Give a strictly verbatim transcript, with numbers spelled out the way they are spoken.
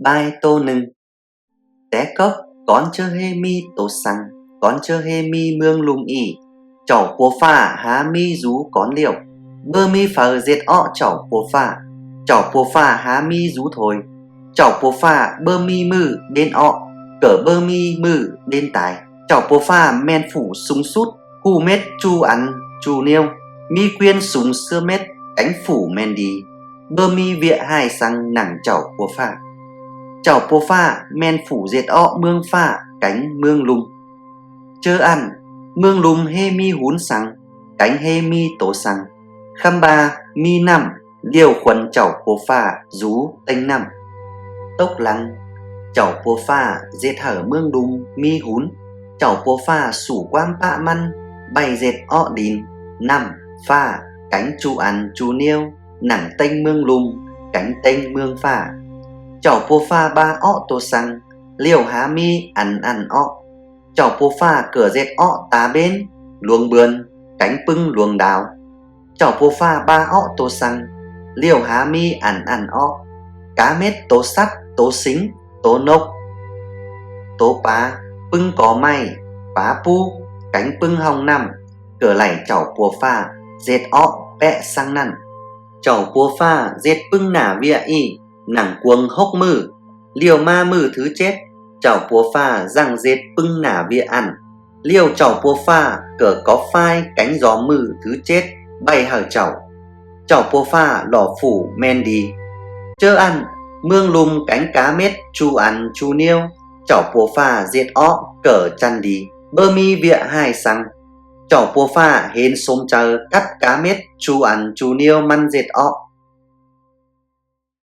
ꞌvai ꞌtố ꞌnưng. Té cốc cón ꞌchớ ꞌhế ꞌmí tô săng, cón ꞌchớ ꞌhế ꞌmí ꞌmướng ꞌlum ꞌnị, Chảu Pua ꞌPhạ hák ꞌmí dú cón ꞌlẹo. Báu ꞌmí phaư ꞌdệt ók Chảu Pua ꞌPhạ, Chảu Pua ꞌPhạ hák ꞌmí dú thôi. Chảu Pua ꞌPhạ báu ꞌmí ꞌmự ꞌvến ók, ꞌcọ báu ꞌmí ꞌmự ꞌvến tai. Chảu Pua ꞌPhạ ꞌmen phủ sung sút, ꞌhụ mết ꞌchu ăn ꞌchu ꞌnéo, ꞌmí ꞌquiến sung ꞌsứa mết kéng phủ ꞌmen đi, báu ꞌmí ꞌviạk ꞌhại săng nẳng Chảu Pua ꞌPhạ. Chảu Pua ꞌPhạ ꞌmen phủ ꞌdệt ók ꞌmướng ꞌphạ kéng ꞌmướng ꞌlum. ꞌChớ ꞌnặn, ꞌmướng ꞌlum ꞌhế ꞌmí hún săng, kéng ꞌhế ꞌmí tô săng. ꞌKhắm ꞌva ꞌmí ꞌnặm, ꞌlẹo khuôn Chảu Pua ꞌPhạ dú ꞌtếng ꞌnặm. Tốc lăng, Chảu Pua ꞌPhạ ꞌdệt hảư ꞌmướng ꞌlum ꞌmí hún. Chảu Pua ꞌPhạ sủ ꞌquám pák ꞌmắn ꞌvạy ꞌdệt ók đin, ꞌnặm, ꞌphạ, kéng ꞌchu ăn ꞌchu ꞌnéo nẳng ꞌtếng ꞌmướng ꞌlum kéng ꞌtếng ꞌmướng ꞌphạ. Chảu Pua ꞌPhạ ꞌva ók tô săng, ꞌlẹo hák ꞌmí ăn ꞌnặn ók. Chảu Pua ꞌPhạ ꞌcọ ꞌdệt ók ta ꞌvến, luông bươn, kéng ꞌpứng luông đao. Chảu Pua ꞌPhạ ꞌva ók tô săng, ꞌlẹo hák ꞌmí ăn ꞌnặn ók. Cá mết, tô sắt, tô sính, tô ꞌnộc, tô pa, ꞌpứng co ꞌmạy, pá ꞌpú, kéng ꞌpứng ꞌhọng ꞌnặm, ꞌcọ đảy Chảu Pua ꞌPhạ ꞌdệt ók pék ꞌsướng ꞌnặn. Chảu Pua ꞌPhạ ꞌdệt ꞌpứng nả ꞌviạk ꞌnị nẳng cuông hốc ꞌmự. ꞌLẹo ꞌmá ꞌmự thứ chết, Chảu Pua ꞌPhạ ꞌdặng ꞌdệt ꞌpứng nả ꞌviạk ꞌnặn. ꞌLẹo Chảu Pua ꞌPhạ ꞌcọ cóp ꞌphái kéng dom ꞌmự thứ chết ꞌvạy hảư chảu. Chảu Pua ꞌPhạ lỏ phủ ꞌmen đi. ꞌChớ ꞌnặn, ꞌmướng ꞌlum kéng cá mết ꞌchu ăn ꞌchu ꞌnéo Chảu Pua ꞌPhạ ꞌdệt ók ꞌcọ ꞌchăn đi, báu ꞌmí ꞌviạk ꞌhại săng. Chảu Pua ꞌPhạ hên sôm chaư cắp cá mết ꞌchu ăn ꞌchu ꞌnéo ꞌmắn ꞌdệt ók.